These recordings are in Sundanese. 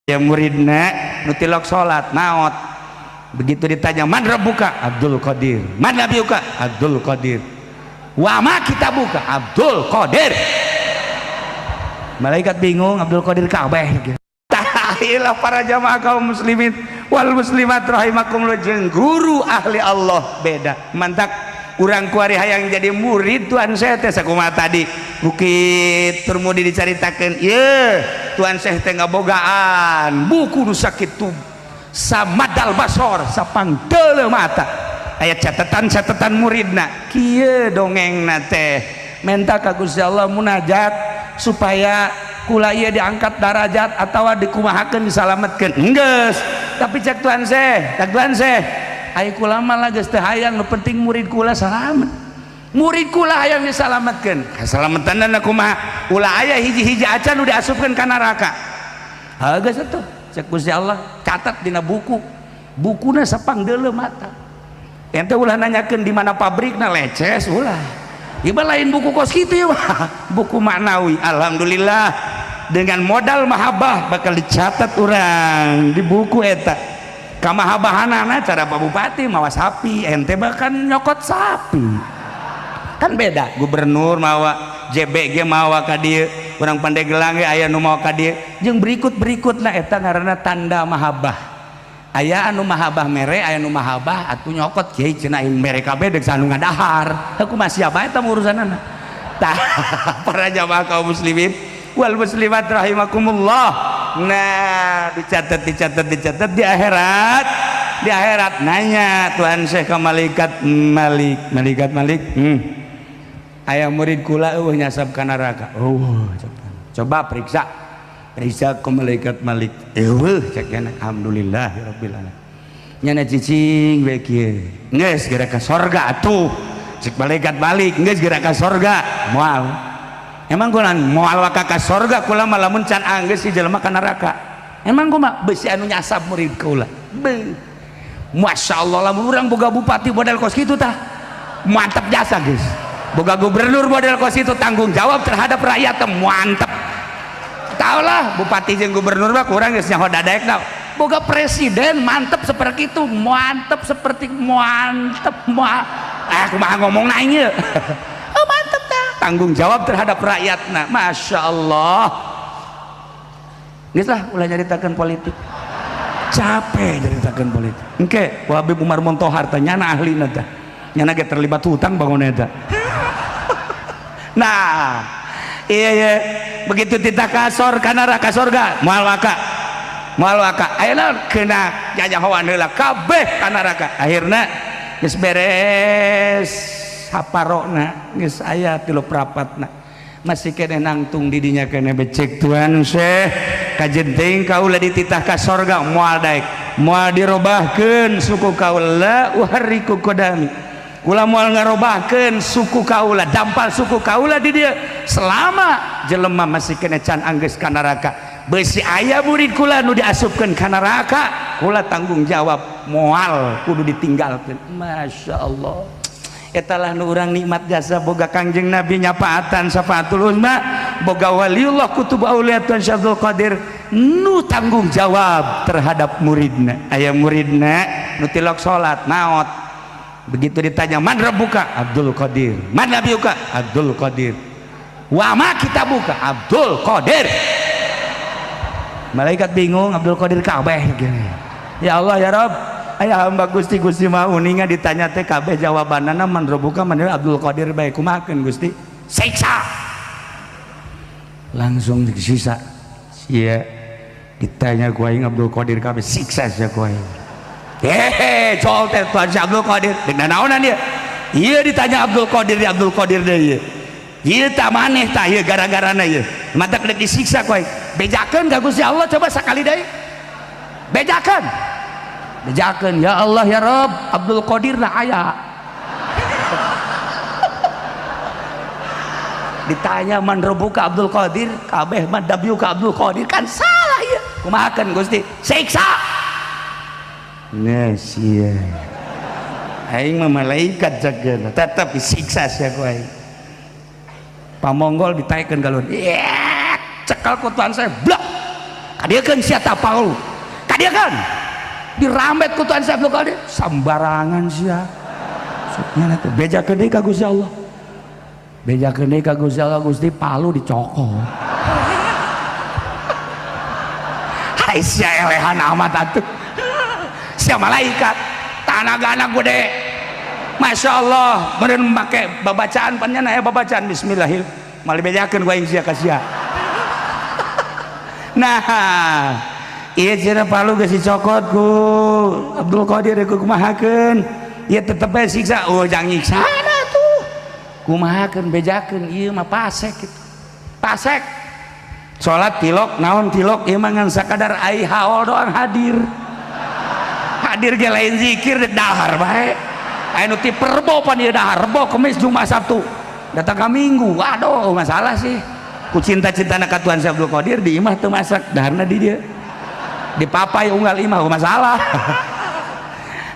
Ya muridna nu tilok salat maot. Begitu ditanya man rabbuka? Abdul Qadir. Man nabiyuka? Abdul Qadir. Wa ma kitabuka? Abdul Qadir. Malaikat bingung, Abdul Qadir kabeh. Tahilah para jamaah kaum muslimin wal muslimat rahimakumullah, jeung guru ahli Allah beda. Mantak urang kuari hayang jadi murid Tuan Syekh teh sakumaha tadi Bukit Turmudi dicaritakeun, ieu Tuan Syekh teh ngabogaan buku nu sakitu samadal basor sapangdeuleu mata, aya catatan-catatan muridna. Kieu dongengna teh, menta ka Gusti Allah munajat supaya kula ieu diangkat darajat atawa dikumahakeun, disalametkeun. Enggeus, tapi cek Tuan Syekh, cek Tuan Syekh, ai kula mah geus teu hayang, nu penting murid kula salamet. Murid kula hayang disalametkeun. Kasalametanna kumaha? Ulah aya hiji-hiji acan nu diasupkeun ka neraka. Ha geus atuh, cek Gusti Allah, catat dina buku. Bukuna sapangdeuleu mata. Ente ulah nanyakeun di mana pabrikna, leces ulah. Ieu lain buku kos kitu ieu mah, buku maknawi. Alhamdulillah dengan modal mahabbah bakal dicatat urang di buku eta. Kamahabahanana cara Pak Bupati mawa sapi, ente bahkan nyokot sapi kan beda. Gubernur mawa JBG mawa ka dieu, urang Pandeglang ge aya nu mawa ka dieu, jeung berikut-berikutna. Eta ngaranna tanda mahabbah. Aya anu mahabbah mere, aya nu mahabbah atuh nyokot. Kiai cenah aing mere kabeh deuk anu ngadahar, kumaha siapa eta urusanana. Tah, para jamaah kaum muslimin wal muslimat rahimakumullah. Nah, dicatat, dicatat, dicatat di akhirat. Di akhirat nanya Tuhan Syekh ke malaikat Malik, malaikat Malik, aya murid kula eueuh nyasab ka neraka. Oh, coba periksa, periksa ke malaikat Malik. Eueuh, cek nya. Alhamdulillah rabbil alamin. Nyana cicing we kieu, geus geura ka sorga atuh. Cek malaikat Malik, geus geura ka sorga. Moal. Emang kula moal waka ka sorga kula mah lamun can anggeus si jelema ka neraka. Emang kumaha besi anu nyasab murid kula. Beuh. Masya Allah, lamun urang boga bupati model kos kitu tah. Mantap jasa guys. Boga gubernur model kos itu tanggung jawab terhadap rakyat teh mantap. Tau lah bupati jeung gubernur mah kurang geus nyaho dadaekna. Boga presiden mantep seperti itu, mantep seperti mantep ma kumaha ngomong aing ieu. Oh, mantep tah. Tanggung jawab terhadap rakyatna. Masya Allah. Geus lah, ulah nyaritakeun politik. Capek nyaritakeun politik. Engke ku Habib Umar Montohar teh nyana ahlina teh. Nyana ge terlibat hutang bangun eta. Nah, iya begitu titah kasor ka neraka sorga moal waka. Moal waka. Ayeuna kena nyanyahoan heula kabeh ka neraka. Akhirna geus beres haparona, geus aya tilu prapatna, masih kene nangtung didinya kene. Becek Tuan Syekh, kajen teuing kaula dititah ka sorga moal daek, moal dirobahkeun suku kaula. Uharriku qadami, kula moal ngarobahkeun suku kaula, dampal suku kaula di dieu selama jelema masih kene can anggeus ka neraka. Besi aya murid kula nu diasupkeun ka neraka, kula tanggung jawab moal kudu ditinggalkeun. Masya Allah, etalah nu urang nikmat jasa boga Kangjeng Nabi nyapaatan syafaatul uzma, boga waliullah kutub aulia Tuan Syekh Abdul Qadir nu tanggung jawab terhadap muridna. Aya muridna nu tilok salat maot. Begitu ditanya man rabbuka? Abdul Qadir. Man nabiyuka? Abdul Qadir. Wa ma kitabuka? Abdul Qadir. Malaikat bingung, Abdul Qadir kabeh. Ya Allah ya Rabb, aya hamba Gusti, Gusti mah uninga ditanya teh kabeh jawabanana man rabbuka, man Abdul Qadir bae. Kumahakeun Gusti? Siksa. Langsung disiksa. Sia ditanya ku aing Abdul Qadir kabeh, siksa sia ku aing. Hehe, col teh Tuan si Abdul Qadir. Deuk naonan dia? Ieu ditanya Abdul Qadir, Abdul Qadir deui ieu. Ieu tak maneh tah ieu gara-garana ieu. Matak deuk disiksa ku aing. Bejakeun ka Gusti Allah coba sakali deui. Bejakeun. Bejakeun ya Allah ya Rabb, Abdul Qadir lah aya. Ditanya man rabbuka Abdul Qadir, kabeh man ka Abdul Qadir kan salah ieu. Kumahakeun Gusti? Siksa. Nah, sia. Aing mah malaikat jaga, tetep disiksa sia ku aing. Pamonggol ditaikeun galon. Iya, cekal ku Tuhan saya, blak. Kadieukeun sia ta palu. Kadieukeun. Dirambet ku Tuan Syekh Abdul Qadir, sambarangan sia. Nya teh bejakeun deui ka Gusti Allah. Bejakeun deui ka Gusti Allah, Gusti palu dicokot. Hai sia elehan amat atuh. Sia malaikat, tanagana gede. Masya Allah, meureun make babacaan pan nya aya babacaan bismillahil. Mal dibejakeun ku aing sia ka sia. Nah, ieu cenah palu geus dicokot ku Abdul Qadir ku kumahakeun. Ieu tetep bae siksa. Oh, jangan nyiksa tuh. Kumahakeun bejakeun ieu mah pasek kitu. Pasek. Salat tilok naon tilok ieu mah ngan sakadar ai haol doang hadir. Hadir ge lain zikir dek dahar bae. Aya nu ti Rebo pan ieu dahar, Rebo, Kemis, Jumat, Sabtu. Datang ka Minggu. Aduh, masalah sih. Ku cinta-cintana ka Tuhan Syekh Abdul Qadir di imah teu masak, daharna di dieu. Dipapai unggal imah masalah.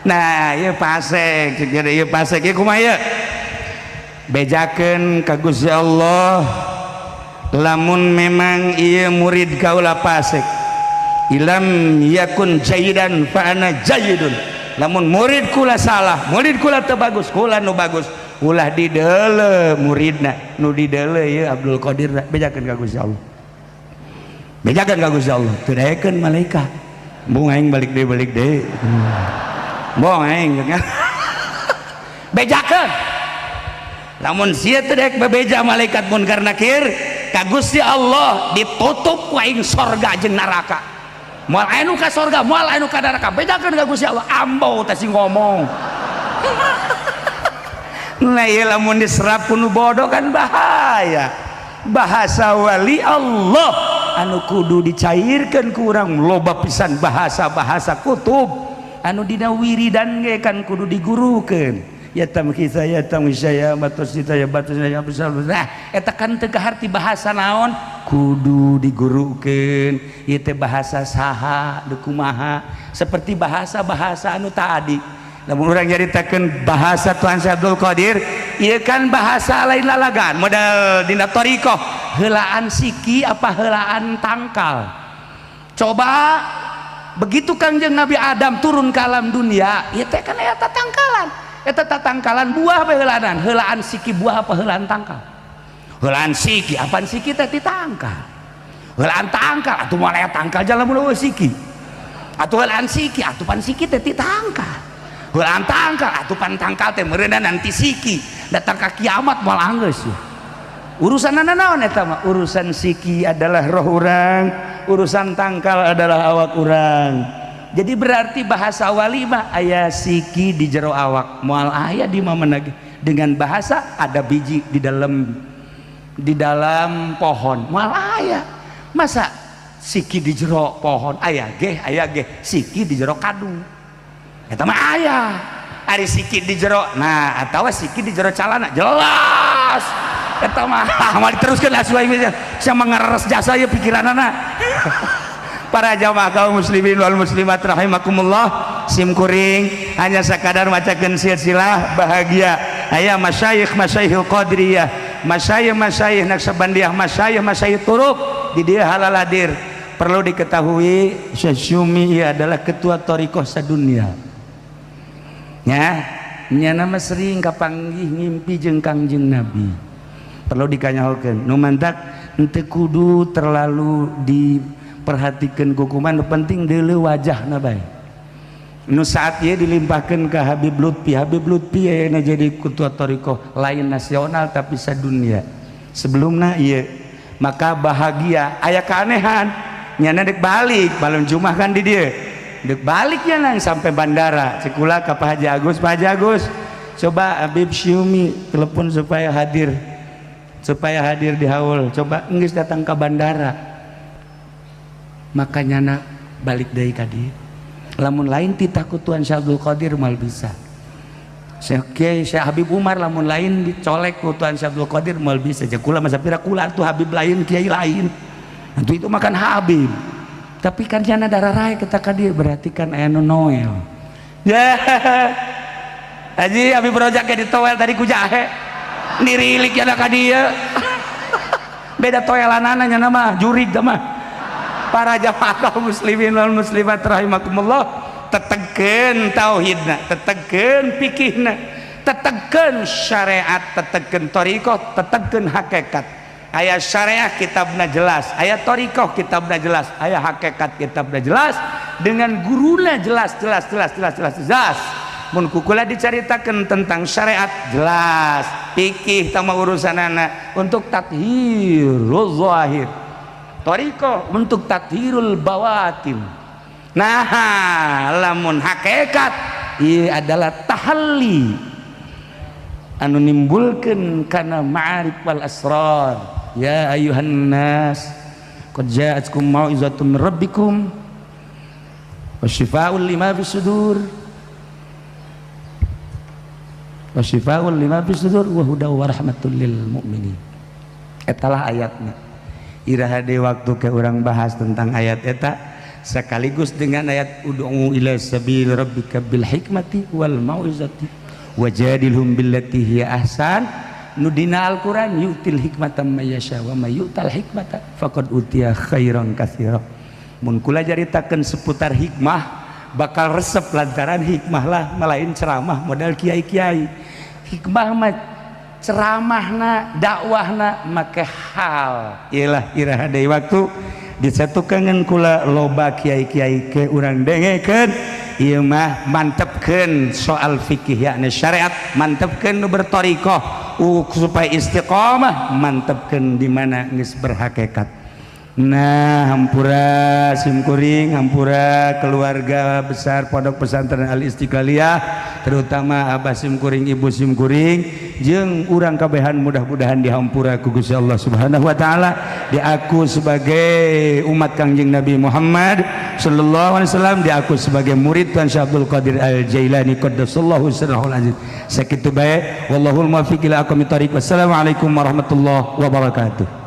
Nah, ieu pasek, jadi ieu pasek ieu kumaha ieu? Bejakeun ka Gusti Allah lamun memang ieu murid kaula pasek. Ilam yakun jayidan fa ana jayidun. Lamun murid kula salah, murid kula teu bagus, kula nu bagus. Ulah dideuleu muridna, nu dideuleu ieu Abdul Qadir bejakeun ka Gusti Allah. Bejakeun ka Gusti Allah, teu daekeun malaikat. Bung aing balik deui, balik deui. Bong aing. Bejakeun. Lamun sia teu daek bebeja malaikat munkar nakir, ka Gusti Allah ditutup ku aing sorga jeung neraka. Moal aya nu ka sorga, moal aya nu ka neraka. Bejakeun ka Gusti Allah, ambo teh sing ngomong. Nah, ieu lamun diserap ku nu bodoh kan bahaya. Bahasa wali Allah anu kudu dicairkan ku urang loba pisan bahasa-bahasa kutub anu dina wiridan ge kan kudu digurukeun. Ya tamkisa ya tamkisa ya batus cita ya batus ya besar. Nah, eta kan teu kaharti bahasa naon kudu digurukeun. Ieu teh bahasa saha deuk kumaha seperti bahasa-bahasa anu tadi. Lamun urang nyaritakeun bahasa Tuhan Syekh Abdul Qadir, ieu kan bahasa lain lalagan model dina thariqah, heulaan siki apa heulaan tangkal. Coba begitu Kangjeng Nabi Adam turun ke alam dunia, ieu teh kan eta tangkalan. Eta tangkalan buah apa heulaanan? Heulaan siki buah apa heulaan tangkal? Heulaan siki, apaan siki teh ti tangkal. Heulaan tangkal atuh moal aya tangkal jalan mun eueuh siki. Atuh heulaan siki, atuh pan siki teh ti tangkal. Heulaan tangkal, atuh pan tangkal teh meureunna nanti siki. Datang ka kiamat moal anggeus ya. Urusan naon eta mah? Urusan siki adalah roh urang, urusan tangkal adalah awak urang. Jadi berarti bahasa wali mah aya siki di jero awak, moal aya di mana lagi. Dengan bahasa ada biji di dalam pohon, moal aya. Masa siki di jero pohon aya ge siki di jero kadu. Eta mah aya. Ari siki di jero, nah atawa siki di jero calana jelas. Eta mah moal diteruskeun asuh aing sia mangareres jasa ieu pikiranana. Para jamaah kaum muslimin wal muslimat rahimakumullah, sim kuring hanya sakadar macakeun silsilah bahagia. Aya masyayikh masyayikhul qadiriyah, masyayikh masyayikh naqsabandiyah, masyayikh masyayikh turuq di dieu halal hadir. Perlu diketahui Syekh Syumi ieu adalah ketua thariqah sadunia. Nya, nya nama sering kapanggih ngimpi jeung Kangjeng Nabi. Perlu dikanyahokeun. Nu mantak henteu kudu terlalu diperhatikan kukuman, nu penting deuleu wajahna bae. Nu saat ieu dilimpahkeun ka Habib Lutfi, Habib Lutfi ayeuna jadi ketua thariqah lain nasional tapi sadunia. Sebelumna ieu maka bahagia aya keanehan nyana dek balik balon Jumat kan di dieu. Dek balik nya nang sampai bandara cekula ka Pak Haji Agus, Pak Haji Agus coba Habib Syumi telepon supaya hadir di haul, coba enggeus datang ke bandara. Makanya nak balik deui ka dieu. Lamun lain titah ku Tuhan Syekh Abdul Qadir mal bisa. Syekh Kiai Syekh Habib Umar lamun lain dicolek ku Tuhan Syekh Abdul Qadir mal bisa. Jeung kula masa pira kula tuh Habib lain kiai lain. Nanti itu makan Habib. Tapi kan jana darah raya kita ka dieu berarti kan aya nu Noel. Ya. Haji Habib Rojak ge ditoel tadi ku jahe. Nirilik jana ka dieu. Beda toelanana nya mah jurig teh mah. Para jamaah kaum muslimin wal muslimat rahimakumullah, tetegkeun tauhidna, tetegkeun fikihna, tetegkeun syariat, tetegkeun thariqah, tetegkeun hakikat. Aya syariah kitabna jelas, aya thariqah kitabna jelas, aya hakikat kitabna jelas, dengan guruna jelas, jelas, jelas, jelas, jelas, jelas. Mun kukula dicaritakan tentang syariat jelas, fikih tama urusanana untuk tathirul zahir, thariqah untuk tathirul bawatin. Nah, lamun hakikat ieu adalah tahalli anu nimbulkeun kana ma'arif wal asrar. Ya ayuhan nas qad ja'atkum mau'izatun min rabbikum wa syifaa'un lima fis sudur wa syifaa'un lima fis sudur wa hudaw wa rahmatul lil mu'minin. Etalah ayatna. Iraha deui waktu ke urang bahas tentang ayat eta sekaligus dengan ayat ud'u ila sabil rabbika bil hikmati wal mau'izati wajadilhum billati hiya ahsan. Nu dina Al-Qur'an yu'til hikmata may yasha wa may yu'tal hikmata faqad utiya khairan katsira. Mun kula caritakeun seputar hikmah bakal resep, lantaran hikmah lah malain ceramah modal kiai-kiai. Hikmah mah ceramahna, dakwahna make hal. Iyalah, iraha deui waktu disatukan kula loba kiai-kiai ke urang dengekeun. Ieu mah mantepkeun soal fikih, yakni syariat, mantepkeun nu berthariqah supaya istiqomah, mantepkeun di mana geus berhakikat. Nah, hampura simkuring, hampura keluarga besar Pondok Pesantren Al Istiqlaliyah, terutama abah simkuring, ibu simkuring, jeung urang kabehan, mudah-mudahan dihampura ku Gusti Allah Subhanahu wa taala, diaku sebagai umat Kangjeng Nabi Muhammad sallallahu alaihi wasallam, diaku sebagai murid Tuan Syekh Abdul Qadir Al Jailani qaddasallahu sirrahul aziz. Sakitu bae, wallahul muwaffiq ila aqwamit thariq. Wassalamualaikum warahmatullahi wabarakatuh.